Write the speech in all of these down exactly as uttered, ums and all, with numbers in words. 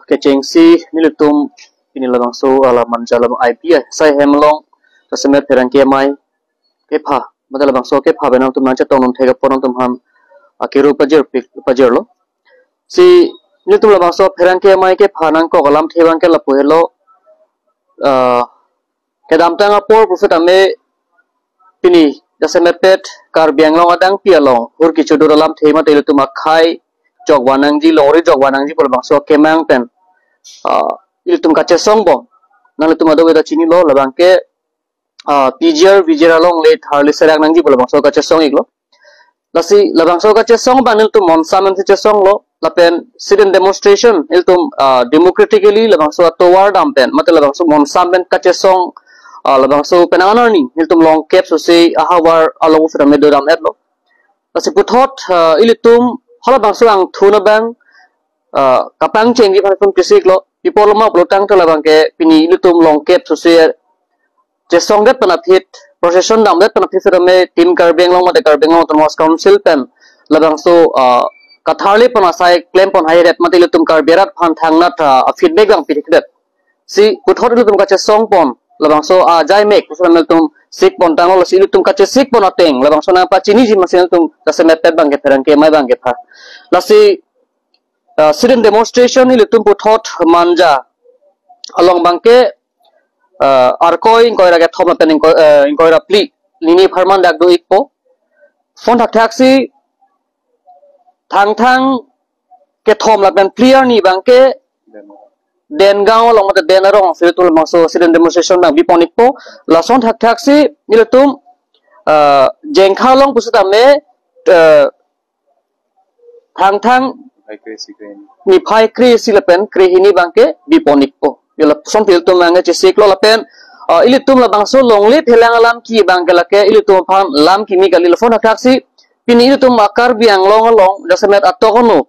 kechengsi nelitum pini labangso ala Manja labang I P I sai hem along jasemet pherangke amei kepha, mate labangso kepha pen nangtum nangchetong nangthek apot nangtum aphan akiru pajir pik pajirlo. Si nelitum labangso pherangke amei kepha nangkok alamthe abangke lapu helo, ah, kedamtang apor pusitame pini jasemet pet Karbi Anglong adang pi along hur kechodur alamthe mate ilitum akhei jokvan nangji, longri jokvan nangji pu labangso kemang pen, ah, ilitum kachesong bom. Nanglitum ado beda chinilo, labangke, ah, P G R V G R alongle tharli serak nangji pu labangso kachesong iklo. Lasi labangso kachesong abang nelitum monsam pensi chesonglo, lapen sit-in demonstration ilitum, ah, democratically labangso atovar dam pen mate labangso monsam pen kachesong, ah, labangso penang an arni nelitum longkep sose ahavar along pusitame dodam etlo. Lasi puthot, ah, ilitum halabangso angthun abang, ah, kapangchengji aphan ilitum chesiklo. Pi apotlo ma pulotangte labangke pini ilitum longkep sose chesongdet pen aphi, procession damdet pen aphi sitame Team Karbi Anglong mate Karbi Anglong Autonomous Council pen labangso, ah, katharli pon asai klem pon haidet mate ilitum Karbi arat aphan thangnat, ah, feedback abang pithikdet. Si puthot ilitum kachesong pon labangso, ah, ajai mek pusitame ilitum sik pon tanglo. Lasi ilitum kachesik pon ateng labangso nangpachiniji amatsi ilitum jasemet pet abangke pherangke amei abangke pha. Lasi, ah, sit-in demonstration ilitum puthot Manja along abangke, ah, Arkoi ingkoi ra kethom lapen ingkoi, ah, ingkoi ra phli nini apharman dak do ikpo. Lason thakthaksi Thangthang kethom lapen phli arni abangke Dengaon along mate Den arong si ilitum labangso sit-in demonstration abang bipon ikpo. Lason thakthaksi ilitum, ah, Jengkha along pusitame, ah, Thangthang niphai kre-isi lapen krehini abangke bipon ikpo. Yo lapuson pi ilitum abangke chesiklo lapen, ah, ilitum labangso longle phelang alam ke abangke lake ilitum aphan lam kimi kali. Lason thakthaksi pini ilitum a-Karbi Anglong along jasemet atok ono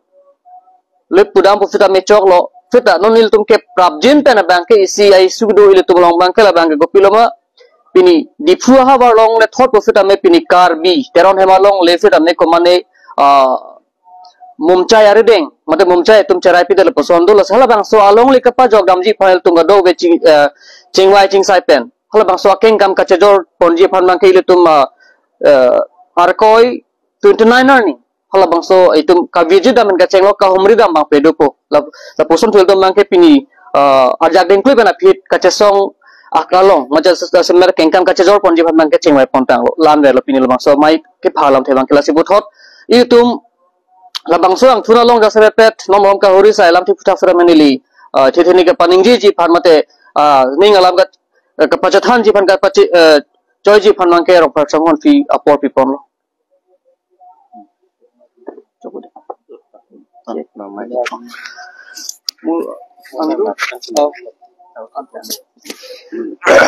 le pudam pusitame choklo. Seta non ilitum keprapjin pen abangke isi a-issue do ilitum along abangke labangke kopilo ma, pini Diphu ahavar along le thot pusitame pini Karbi Teron hem alongle sitame komane, ah, Mumchai arideng mate Mumchai atum cherai pidet lapuson do. Lasi halabangso alongle kapajok damji aphan ilitum kadokave ching, eh, chingvai chingsai pen halabangso akengkam kachejor ponji aphan abangke ilitum, ah, eh, Arkoi twenty-nine arni halabangso itum kavirji dam pen kachenglo, kahumri dam abang pedopo. La, lapuson pi ilitum abangke pini, ah, arjak dengklui pen aphi kachesong akalong mate jasemet kengkam kachejor ponji aphan abangke chingvai pon tanglo. Lam relo pini labangso amei kepha alamthe abangke. Lasi puthot ilitum labangso angthun along jasemet pet non rom kahuri sai alamthe puthot sera menili, ah, thetheni kapaningjiji aphan mate, ah, ning alam ka, eh, kapachethanji aphan kapache, eh, choiji aphan abangke Rongphar Sangwan pi apor piponlo.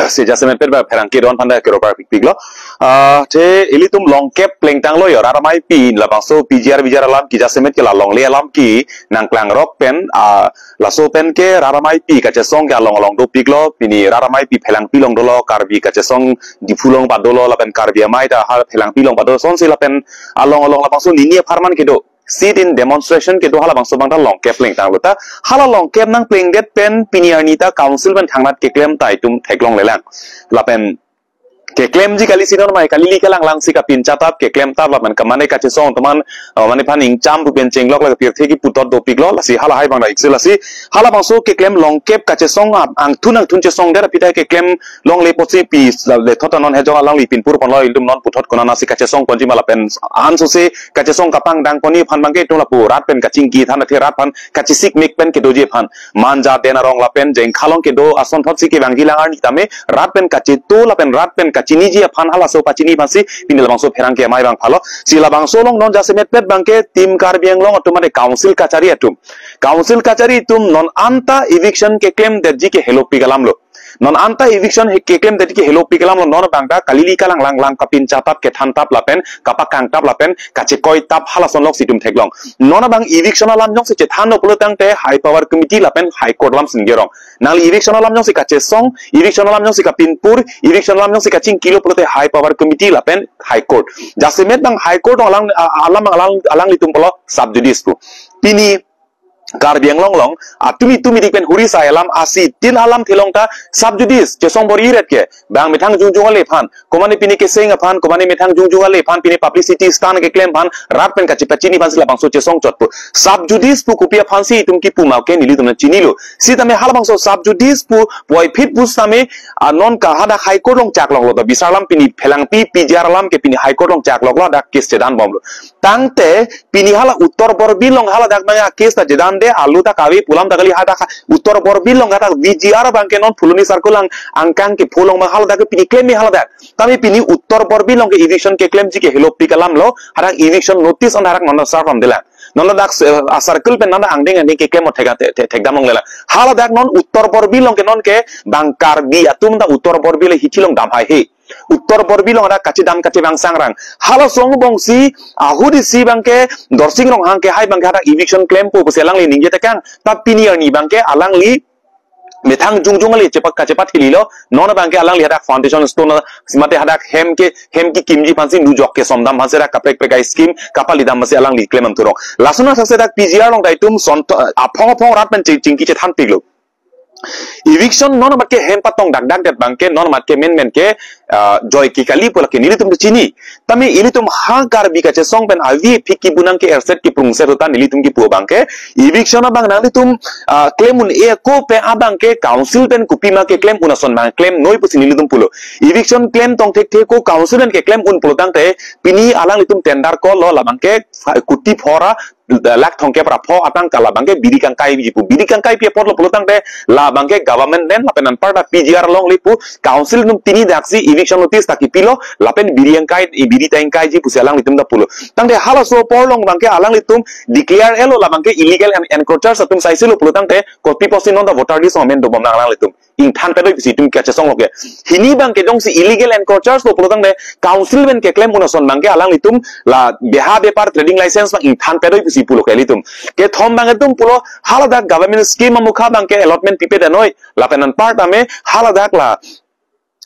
Si jasemet pet ba pherangke don aphan ta kero parpikpiklo. Ah, te ilitum longkep plengtanglo yo, rat amei pi labangso P G R V G R alam ke jasemet ke la longle alam ke nangklangrok pen, ah, laso pen ke rat amei pi kachesong ke along along dopiklo, pini rat amei pi Phelangpi along dolo, Karbi kachesong Diphu along padolo, lapen Karbi amei ta ha Phelangpi along padolo, sonsi lapen along along labangso nini apharman kedo sit-in demonstration kedo halabangso abang ta longkep plengtanglo ta, hala longkep nangplengdet pen pini arni ta council pen thangnat keklem ta itum theklonglelang. Lapen keklemji kali si non amei, kalili kalanglang si kapincha tap, keklem tap lapen kamane kachesong atum an, uh, mane aphan ingcham pu pen chenglok la pirthe kipu tot dopiklo, lasi halahai abang ra iksil lasi, halabangso keklem longkep kachesong ap-, angthun angthun chesongdet aphi ta keklem longle pusi pi, la le thot non hejong alangli pinpur ponlo, ilitum non puthot konatsi kachesong ponji ma lapen ansose kachesong kapangdang ponji aphan abangke itum lapu rat pen kachingki than athe rat aphan kachesik mek pen kedoji aphan Manja Den arong lapen Jengkha along kedo ason thotsi kevangji lang arni tame rat pen kacheto lapen rat pen kachiniji aphan halaso pachini aphansi pini labangso pherangke amei abang phalo. Si labangso along non jasemet pet abangke Team Karbi Anglong atum mate council kachari atum, council kachari atum non anta eviction keklemdetji ke helopik alamlo. Non anta eviction he-, keklemdetji ke helopik alamlo, non abang ta kalili kalanglang lang kapincha tap, kethan tap lapen kapakang tap lapen kachekoi tap halason lok si itum theklong. Non abang eviction alam jongsi chethanlo pulotangte High Power Committee lapen High Court alam si ningjerong. Nangli eviction alam jongsi kachesong, eviction alam jongsi kapinpur, eviction alam jongsi kachingkilo pulote High Power Committee lapen High Court. Jasemet abang High Court along alang, a-, alam alang, alanglitum pulo sub judice pu. Pini Karbi Anglong along atum itum idik pen huri sai alam asi tin alam thelong ta sub judice chesong bor-iret ke bang methang jongjong ale aphan, komane pini keseng aphan, komane methang jongjong ale aphan, pini publicity stunt keklem aphan, rat pen kachepachini aphan si labangso chesong chot pu. Sub judice pu kopi aphan si itum kipu ma ke nelitum nangchinilo. Sitame halabangso sub judice pu puvoiphit pu sitame, ah, non ke hadak High Court along chakloklo, to bisar alam pini phelangpi P G R alam ke pini High Court along chakloklo, hadak case chedan bomlo. Tangte pini hala Uttar Borbil along haladak abang a case ta chedan de, alu ta kave pu alam ta kali, hadak Uttar Borbil along hadak V G R abang ke non Phuloni circle along angkang kepho along abang haladak ke pini klem me haladak. Tame pini Uttar Borbil along ke eviction keklemji ke helopik alamlo, hadak eviction notice an hadak non serve damdelang. Non ladak, eh, a circle pen non angdeng angdeng keklem thek, thek, thekdam longlelang. Haladak non Uttar Borbil along ke non ke bang Karbi atum ta Uttar Borbil hithi along dam haihe. Uttar Borbil along hadak kachedam kachevang sangrang. Halaso angbong si ahut isi abang ke Dorsing Ronghang ke hai abang ke hadak eviction klempo pusi alangli ningje tekang. Ta pini arni abang ke alangli methang jongjong ale chepak kachepat hililo. Non abang ke alangli hadak foundation stone mate hadak hem ke, hem kekimji aphan si nujok kesomdam aphan si hadak kaprek prek a scheme kapalidam aphan si alangli klem an thurong. Lason athak si hadak P G R along ta itum son to, aphong aphong rat pen ching, chingki chethan tiklo. Eviction non amat ke hem patong dakdak det abang ke, non amat ke men men ke, ah, joike kali pu lake nelitum ta chini. Tame ilitum ha Karbi kachesong pen avi phiki bunang ke erset kiprungset utan nelitum kipu abang ke, eviction abang nanglitum, ah, klem un-e ako pen abang ke council pen kopi ma keklem un ason abang klem noi pusi nelitum pulo. Eviction klem tong thekthe ako council pen keklem un pulo tangte pini alanglitum tender call lo, labang ke kuti phora lakh thomkep ra pho atangka labang ke biri kangkaiji pu. Biri kangkaipi apotlo pulo tangte labang ke government land lapen anparta P G R alongle pu council atum pini daksi eviction notice ta kipilo lapen biri kangkai, biri ta kangkaiji pusi alanglitum ta pulo. Tangte halaso apor along abang ke alanglitum declare elo labang ke illegal en-, encroachers atum saisilo pulo tangte kopi pusi non ta voter list along amen dobomnang alanglitum. Ingthan pedoi pusi itum kachesong lo ke. Hini abang ke jongsi illegal encroachers lo pulo tangte council pen keklem un ason abang ke alanglitum la beha bepar trading license abang ingthan pedoi pusi pulo ke ilitum. Kethom abang itum pulo haladak government scheme amukha abang ke allotment pipedet noi. Lapen anparta me haladak la,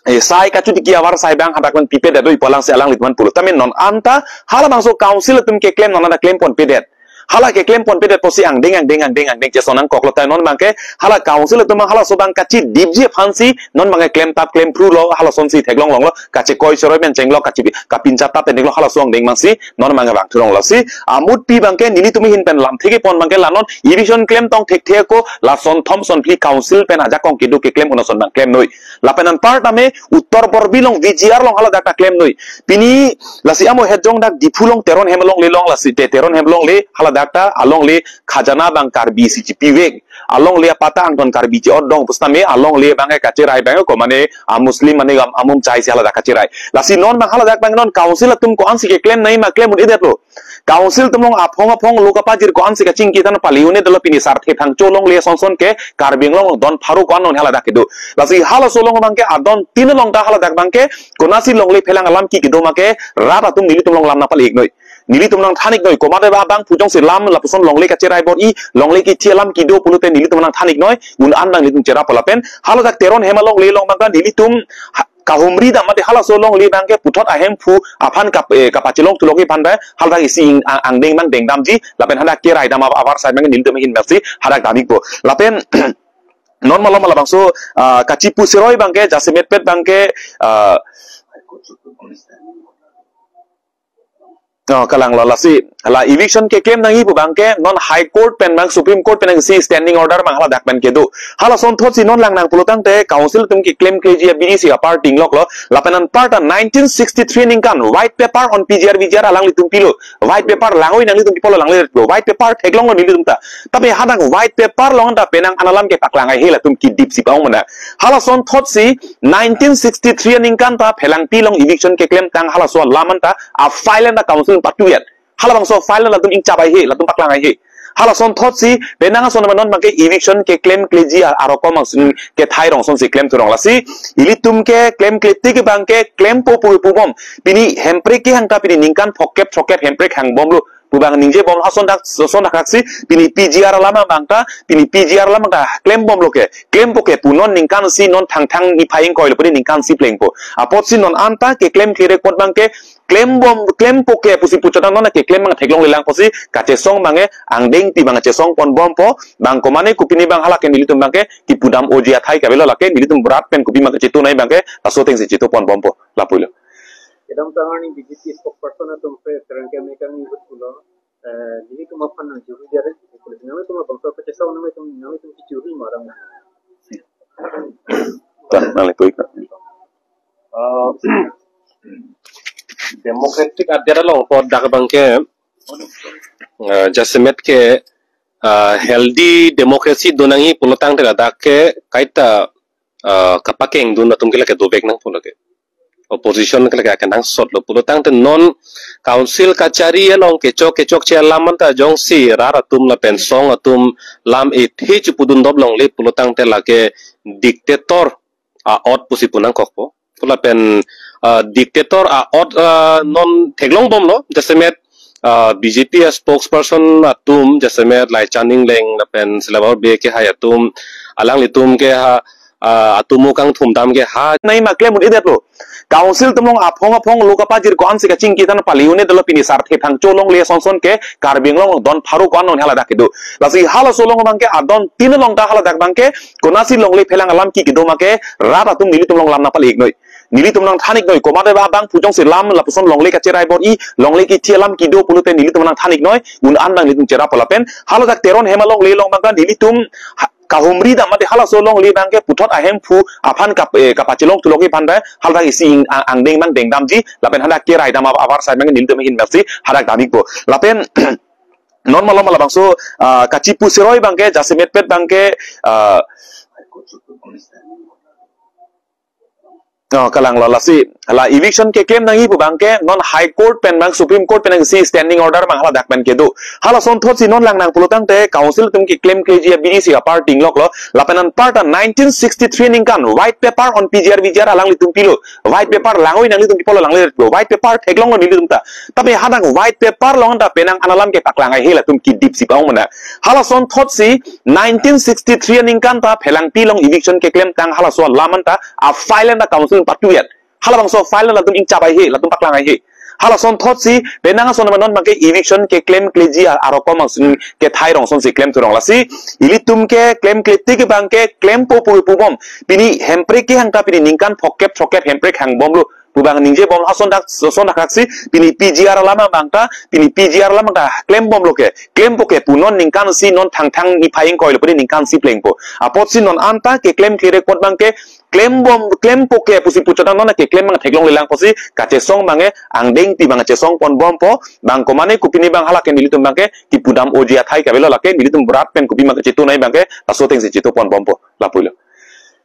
eh, sai kachutiki avar sai abang hadak pen pipedet doi pu alang si alanglitum an pulo. Tame non anta halabangso council atum keklem non anta klem ponpedet. Hala keklem ponpedet pusi angdeng angdeng angdeng angdeng chesong nangkoklo, tai non abang ke hala council atum abang halaso abang kachidipji aphan si non abang ke klem tap klem phrulo, halason si theklong longlo, kachekoi cheroi pen chenglok, kachi kapincha tap pen theklong, halaso angdeng abang si non abang ke vang thurong lasi. Amutpi abang ke nelitum ahin pen lamthe kepon abang ke la non eviction klem tong thekthe ako la son thom son phli council pen ajakong kedo keklem un ason abang klem noi. Lapen anparta me Uttar Borbil along V G R along haladak ta klem noi. Pini lasi amo het jong dak Diphu along Teron hem alongle along lasi te Teron hem alongle haladak ta alongle khajana abang Karbi si chipivek. Alongle apata angton Karbi chi-ot dong pusitame alongle abang ke kacherai abang komane a Muslim mane am-, amum chai si haladak kacherai. Lasi non abang haladak abang non council atum ko-an si keklem noi ma klem un-edetlo. Council atum along aphong aphong lo kapajir ko-an si kachingki than pali un-edetlo, pini Sarthe Thangcho alongle son son ke Karbi Anglong along don pharo ko-an non haladak kedo. Lasi halaso along abang ke adon tin along ta haladak abang ke konasi longle phelang alam ke kedo ma ke rat atum nelitum along lam nangpale-ik noi. Nelitum nangthan-ik noi, komat abang phu jongsi lam lapuson longle kacherai bor-i, longle kithi alam kedo pulote nelitum nangthan-ik noi, un an abang nelitum cherappo lapen haladak Teron hem alongle along abang ke nelitum ha-, kahumri dam mate halaso alongle abang ke puthot ahemphu aphan kap-, eh, kapachelong thulok-i aphan bai haladak isi ing-, ang-, angdeng abang dengdamji lapen hadak kerai dam ab-, avar sai abang nelitum ahin pen si hadak dam-ikpo. Lapen non malom labangso, ah, kachipu cheroi abang ke jasemetpet abang ke, ah, oh, kalanglo lasi la eviction keklem nangji pu abang ke non High Court pen abang Supreme Court pen si standing order abang haladak pen kedo. Halason thot si non lang nang pulo tangte council atum keklemkleji abidi si apar tingloklo. Lapen anparta nineteen sixty-three aningkan white paper on P G R V G R alanglitum pilo. White paper langoi nanglitum kipolo, langledetlo. White paper theklonglo nelitum ta. Tapi hadak white paper along ta penang an alam kepaklang haihe, latum kedip si paong mena. Halason thot si nineteen sixty-three aningkan ta Phelangpi along eviction keklem tang halaso alam anta a file anta council patu-et. Halabangso file latum ingchap haihe, latum paklang haihe. Halason thot si penang ason non abang ke eviction keklemkleji a-, arokom angsun kethai rong ason si klem thurong lasi. Ilitum keklemkle tik abang ke klempo pu pubom. Pini Hemprek kehang ta pini ningkan phokep throkkep Hemprek hangbomlo pu abang ningjebom, ason dak, ason dak si pini P G R alam abang ta, pini P G R alam ta klembomlo ke. Klempo ke pu non ningkan si non Thangthang niphai ingkoi lo pini ningkan si plengpo. Apotsi non anta keklemkle record abang ke klembom, klempo ke pusi puchot an non ke klem abang theklonglelang pusi kachesong abangke angdengpi abang chesong ponbompo, bang komane kopine abang hala ke nelitum abangke kipudam oji athai kavelo, lake nelitum berat pen kopi abang chetu nai abangke laso atengsi chetu ponbompo, lapulo. Kedamtang arni B J P spokesperson atum pen terangke mekang ibut pulo, eh, nelitum aphan nangjuri jare, nanglitum abangso kachesong nanglitum, nanglitum kechuri marang. Tah, nangli puik. Eh, democratic adet along pu dak abangke, eh, jasemet ke, eh, healthy democracy do nangji pulo tangte ladak ke kaita, eh, kapakengdun atum ke lake dovek nangpo lake. Opposition ke lake akenangsot lo pulo tangte non council kachari along kechok kechokche alam anta jongsi rat atum lapen song atum lam ethe chepudun dop longle pulo tangte lake dictator a-ot pusi pu nangkokpo. Pu lapen, ah, dictator a-ot, ah, non theklongbomlo, jasemet, ah, B J P a-spokesperson atum, jasemet Laichan Engleng lapen Selabor Bey kehai atum, alanglitum ke ha, ah, atomo kangthum dam ke ha. Nai ma klem un-edetlo. Council atum along aphong aphong lo kapajir ko-ansi kachingki tan pali un-edetlo, pini sarthe thangcho longle sonson ke Karbi Anglong don pharo ko-an non haladak kedo. Lasi halaso along abangke adon tin along ta haladak abangke konatsi longle phelang alam ke kedo ma ke rat atum nelitum along lam nangpale-iknoi. Nelitum nangthan-iknoi, komat abang phu jongsi lam lapuson longle kacherai bor-i, longle kethi alam kedo pulote nelitum nangthan-iknoi, un-an abang nelitum cherappo lapen haladak Teron Hema longle along abangke nelitum ha-, kahumri dam mate halaso longle abangke puthot ahemphu aphan kap-, eh, kapachelong thulok-i aphan ta haladak isi ing-, ang-, angdeng abang dengdamji lapen hadak kerai dam ap-, apar sai abang nelitum ahin masi hadak dam-ikpo. Lapen non malom labangso, ah, kachipu siroi abangke, jasemetpet abangke, ah, oh, kalanglo lasi, la eviction keklem nangji pu abangke, non High Court pen abang, Supreme Court pen abang si standing order abang haladak pen kedo. Halason thotsi non lang nang pulo tangte, council atum keklemkleji abidi si apar tingloklo, lapen anparta nineteen sixty-three aningkan, white paper on P G R V G R alanglitum pilo, white paper langoi nanglitum pi pulo langle, white paper theklonglo nelitum ta. Tapi hadak white paper along ta penang an alam kepaklang haihe latum kedip si paong mana. Halason thotsi nineteen sixty-three aningkan ta Phelangpi along eviction keklemtang halaso alam anta a-file anta council patu-et. Halabangso file anta latum ingchap haihe, latum paklang haihe. Halason thotsi penang ason ma non abangke eviction keklemkleji a-, arokom angsun kethai rong sonsi klemthu rong lasi. Ilitum keklemkle tik abangke klempo pu pubom. Pini Hemprek kehang ta pini ningkan phokep throkkep Hemprek hangbomlo pu abang ningjebom, ason dak, ason dak haksi, pini P G R alam abang ta, pini P G R alam abang ta klembomlo ke, klempo ke pu non ningkan isi, non Thangthang niphai ingkoi lo pini ningkan isi plengpo. Apotsi non anta keklemkle record abangke, klembom, klempo ke pusi puchot an non keklem abang theklonglelang pusi kachesong abangke angdengpi abang chesong ponbompo, bang komane kopine abang hala ke nelitum abangke kipudam oji athai kavelo, lake nelitum berat pen kopi abang chetu nai abangke laso atengsi chetu ponbompo, lapulo.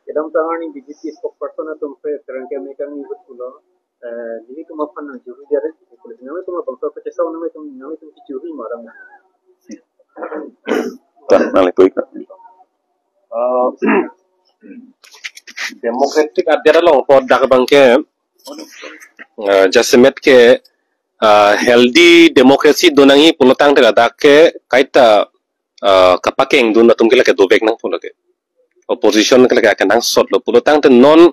Kedamtang arni B J P spokesperson atum pen terangke mekang ibut pulo, eh, nelitum aphan nangjuri jare, nanglitum abangso kachesong nanglitum, nanglitum kechuri marang. Tah, nangli puik. Eh, democratic adet along pu dak abangke, eh, jasemet ke, eh, healthy democracy do nangji pulo tangte ladak ke kaita, eh, kapakengdun atum ke lake dovek nangpo lake. Opposition ke lake akenangsot lo pulo tangte non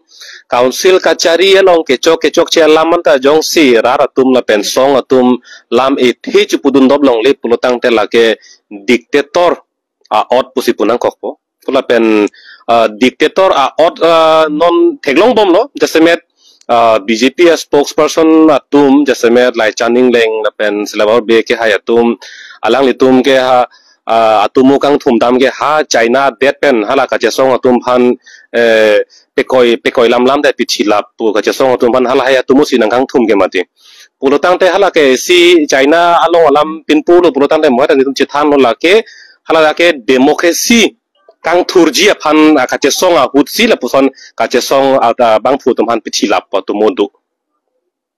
council kachari along kechok kechokche alam anta jongsi rat atum lapen song atum lam ethe chepudun dop longle pulo tangte lake dictator a-ot pusi pu nangkokpo. Pu lapen, ah, dictator a-ot, ah, non theklongbomlo, jasemet, ah, B J P a-spokesperson atum, jasemet Laichan Engleng lapen Selabor Bey kehai atum, alanglitum ke ha, ah, atomo kangthum dam ke ha China adet pen hala kachesong atum aphan, eh, pekoi, pekoi lamlam te pithilap pu kachesong atum aphan halahei atomo si nangkangthum ke mati. Pulo tangte hala ke si China along alam pinpurlo pulo tangte mo ta nelitum chethanlo lake, hala lake democracy kangthurji aphan, ah, kachesong ahutsi lapuson kachesong, ah, ah, bangphu atum aphan pithilap pu atomo do.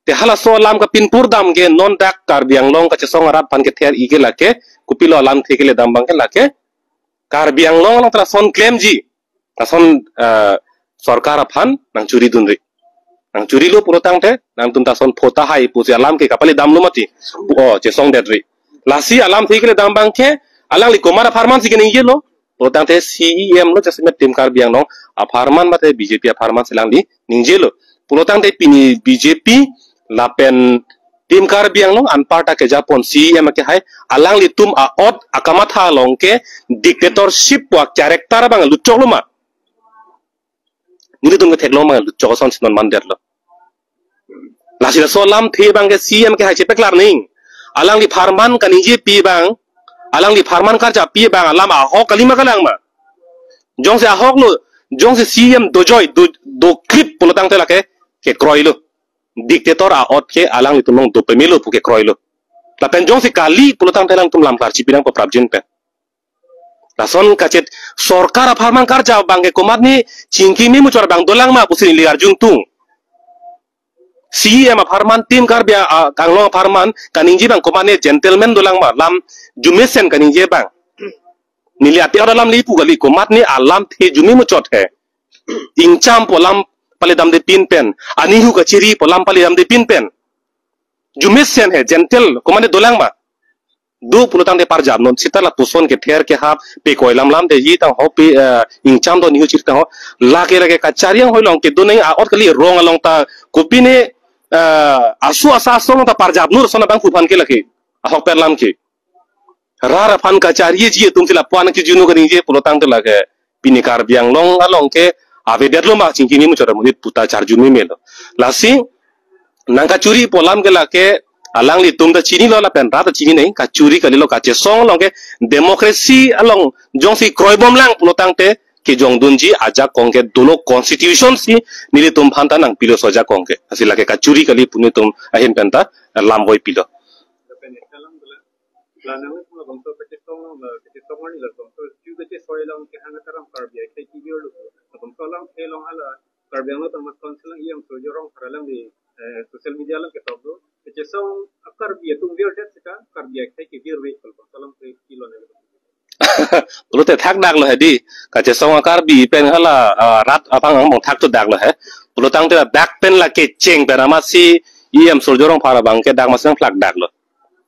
Te halaso alam kapinpur dam ke non dak Karbi Anglong kachesong arat aphan kether-i ke lake, kopilo alamthe kele dam abangke lake, Karbi Anglong along ta lason klemji, lason, eh, sorkar aphan nangchuri dunri. Nangchurilo pulo tangte, nangtum ta lason pho tahai pusi alam ke kapale damlo mati. Oh, chesongdetri. Lasi alamthe kele dam abangke, alangli komat apharman si keningjelo. Pulo tangte C E M lo jasemet Team Karbi Anglong apharman mate B J P apharman si alangli ningjelo. Pulo tangte pini B J P lapen Team Karbi Anglong anparta kejapon C E M akehai, alanglitum a'ot akamatha along ke dictatorship pu a-character abang lutchoklo ma? Nelitum ketheklong abang lutchok ason si non mandetlo. Lasi laso alamthe abang ke C E M akehai chepaklar ning. Alangli apharman kaningjepi abang, alangli apharman karjappi abang alam ahok kali ma kalang ma? Jongsi ahoklo, jongsi C E M dojoi, do, doklip pulotangte lake kekroilo. Dictator a'ot ke alanglitum along dopemelo pu kekroilo. Lapen jongsi kali pulotangte alangtum lam klarchipi nangpo prapjin pen. Lason kachet sorkar apharman karja abang ke komatne chingkimi muchot abang dolang ma pusi neli arjung tung. C E M apharman, Team Karbi a, a, Anglong apharman kaningje abang komatne gentleman dolang ma, lam arjumesen kaningje abang? Neli ati ora lam le pu kali, komatne alamthe arjume muchot he. Ingcham pu alam pale damde pin pen, anihu kachiri pu alam pale damde pin pen. Arjumesen he, gentle, komatne dolang ma? Do pulotangte parjap non, seta lapuson kether kehap, pe koi lam lam te ji tang ho, pe, eh, ingcham do nihu chiri tang ho. Lake lake kachari anghoi along kedo nang a'ot kali, rong along ta kopine, eh, asu asa asong ta parjap nur sona bang phuphan ke lake. Ahok per lam ke. Rat aphan kachariji atum si lapu-an kejunu kaningje pulotangte lake pini Karbi Anglong along ke avedetlo ma chingkimi muchot amonit puta charju memelo. Lasi nangkachuri pu alam ke lake alanglitum ta chinilo lapen rat ta chini nang, kachuri kalilo, kachesong along ke democracy along jongsi kroibomlang pulotangte kejongdunji ajakong ke dolo, constitution si nelitum aphanta nangpilo laso ajakong ke. Lasi lake kachuri kali pu nelitum ahin penta lam voipilo. Lapen isi alam dolang. La nangli pu labangso kachesong along la kachesong arni labangso chu kachesoi along kehang ataram Karbi akhei kevirlo. Labangso alamthe along hala Karbi Anglong Autonomous Council along E M Surjya Rongphar alangli, eh, social media along ketok do. Kachesong a-Karbi atum virdet seta Karbi akhei kevirve, labangso alamthe pilo nangli. Pulote thakdaklo hedi. Kachesong a-Karbi pen hala, ah, rat aphan angbong thakto daklo he. Pulotangte dak pen la kecheng pen amatsi E M Surjya Rongphar abang ke dak amatsi nangphlakdaklo.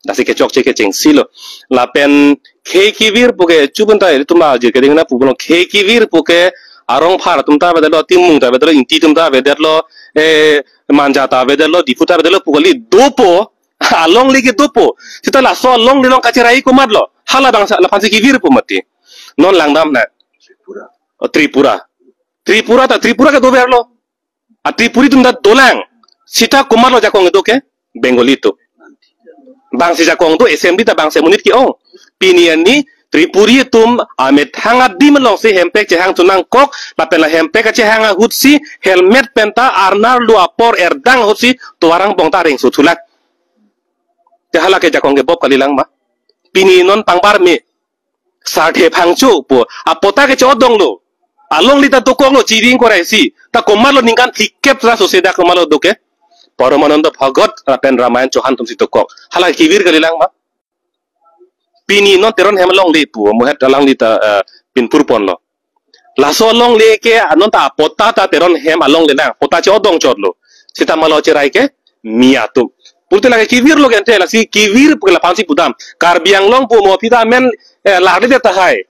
Lasi kechokche kechengsi lo. Lapen khei kevir pu ke chubun ta ilitum ajir keding na pu pulo, khei kevir pu ke a-Rongphar atum ta avedetlo, Timung ta avedetlo, Ingti atum ta avedetlo, eh, Manja ta avedetlo, Diphu ta avedetlo pu kali, dopo, alongle ke dopo. Seta laso alongle along kacherai komatlo? Hala abang sa, laphansi kevir pu mati. Non langdam na. Tripura. Oh, Tripura. Tripura ta, Tripura ke doverlo. A-Tripuri atum ta dolang. Seta komatlo jakong kedo ke? Bengali atum. Bangsi jakong do, assembly ta bangsi amonit ke-ong. Pini arni Tripuri atum amethang adim alongsi hemprek chehang chonangkok, lapen la hemprek kachehang ahutsi helmet penta arnarlo apor erdang ahutsi tovar angbong ta rengso thulang. Te hala ke jakong kebop kalilang ma? Pini non pangbar me. Sarthe phangcho pu apatta ke chodonglo. Alongle ta dokoklo, chiri ingkoi ra isi. Ta komatlo ningkan phlikep ra sose dak komatlo do ke? Paramananda Bhagat lapen Ramayan Chauhan atumsi dokok. Hala kevir kalilang ma? Pini non Teron hem alongle pu, mohet alangli ta, eh, pinpur ponlo. Laso alongle ke non ta apatta ta Teron hem alongle nang, patta chodong chotlo. Seta malo cherai ke? Miya atum. Pulote lake kevirlo ke ante, lasi kevir pu ke laphansi pudam. Karbi Anglong pu mo aphi ta amen, eh, larle tahai.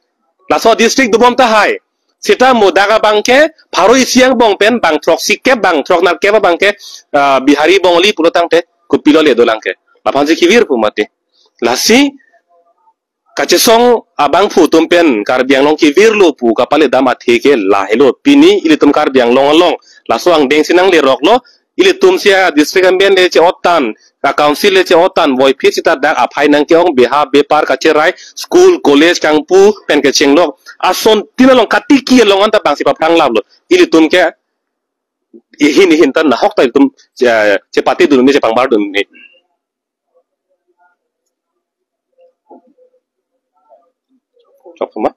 Laso district dobom tahai. Seta mo dak abang ke pharo isi angbong pen bang throksikep, bang throknerkep abang ke, ah, Bihari Bongali pulotangte kopilo le dolang ke? Laphansi kevir pu mati. Lasi kachesong abangphu atum pen Karbi Anglong kevirlo pu kapaledam athe ke lahelo. Pini ilitum Karbi Anglong along laso angdengsi nangleroklo. Ilitum si a-district amen le che-ottan, a-council le che-ottan, voiphit seta dak aphai nangke-ong, beha bepar kacherai, school, college kangpu pen kechenglok. Asontin along katiki along anta bangsi paphrang laplo. Ilitum ke ihin ihin ta nahok ta ilitum che, chepatedun ne, chepangbar dun ne. Chok ma?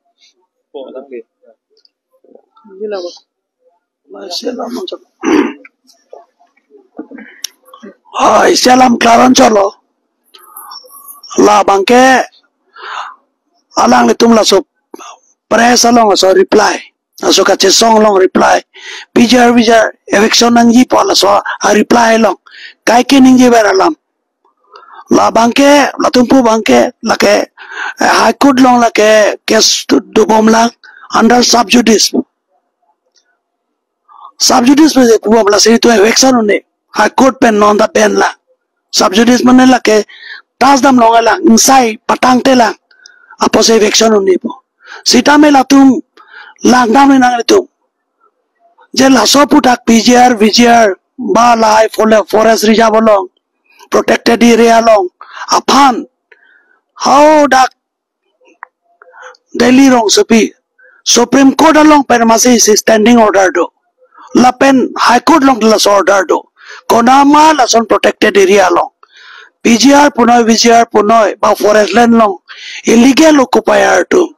Hai, isi alam klaran cholo. Labang ke alanglitum laso press along laso reply, laso kachesong along reply. Bijar bijar eviction nangji pu laso a-reply along kaike ningjever alam. Labang ke, latum pu abang ke, lake, eh, High Court along lake case do, dobomlang under sub judice. Sub judice pu je pubom, lasi itum eviction un-e. High Court pen non ta ban lang. Sub judice mane lake tas damlong lang, ingsai patangte lang, apotsi eviction un-epo. Sitame latum langdam nang itum. Je laso aputhak P G R, V G R, ba lahai fore-, forest reserve along, protected area along aphan, hadak Delhi rongsopi, Supreme Court along pen masi isi standing order do. Lapen High Court along laso order do. Konama lason protected area along, P G R punoi, V G R punoi, ba forest land along illegal occupier atum,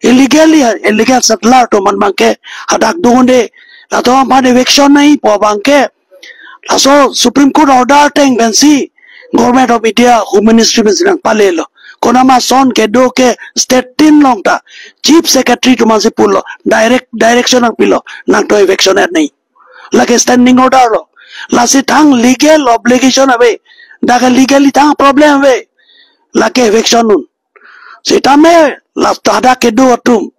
illegally, illegal settler atum aphan abangke hadak dunde, latum aphan eviction nangji pu abangke laso Supreme Court order ateng pensi Government of India Home Ministry pensi nangpalelo. Konama ason kedo ke state tin along ta Chief Secretary atum aphansi pulo, direct direction nangpilo, nangtum eviction et nangji. Lake standing order lo. Lasi thang legal obligation ave. Dak legally thang problem ave. Lake eviction un. Sitame last hadak kedo atum,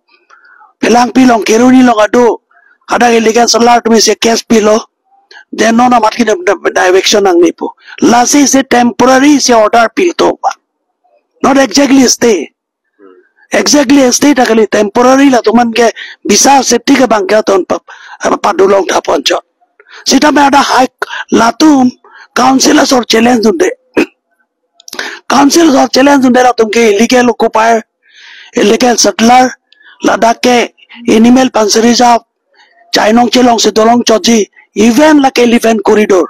Phelangpi along, Kheroni along kedo, hadak illegal settler atum isi case pilo. Then non amat ke eviction nangji pu. Lasi isi temporary isi order pilo to ba. Not exactly stay. Exactly stay ta kali, temporary latum aphan ke bisar safety ke abangke ton pap, apa padulong ta ponchot. Sitame hadak high, latum council asor challenge dunde. Council asor challenge dunde latum ke illegal occupier, illegal settler, ladak ke animal aphansi reserve, chainong chelong si dolong chotji, even lake elephant corridor.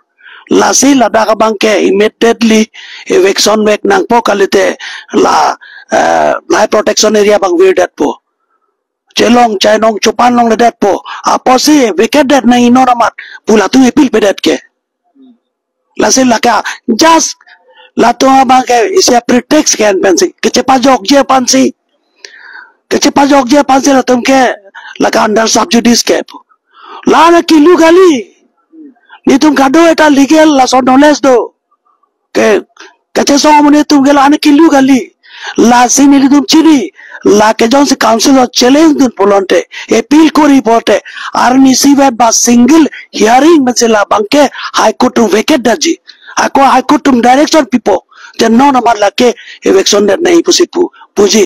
Lasi ladak abangke immediately eviction vek nangpo kalite la, eh, lion protection area abang virdetpo. Chelong chainong chopan longledetpo. Apotsi vacate det nangji non amat pu latum appeal pedet ke. Lasi lake just latum abangke isi pretext ke-en pensi, kechepajokji aphansi, kechepajokji aphansi latum ke lake under sub judice ke pu. La-an kilu kali. Netum kado-eta legal laso knowledge do. Ke, kachesong amonit atum ke la-an kilu kali. Lasi nelitum chini, lake jongsi council along challenge dun pulote, appeal kori pulote, arnisi vet ba single hearing pensi la abangke High Court atum vacate detji. Ako High Court atum direction pipo. Je non amat lake eviction det nangji pusi pu, puji.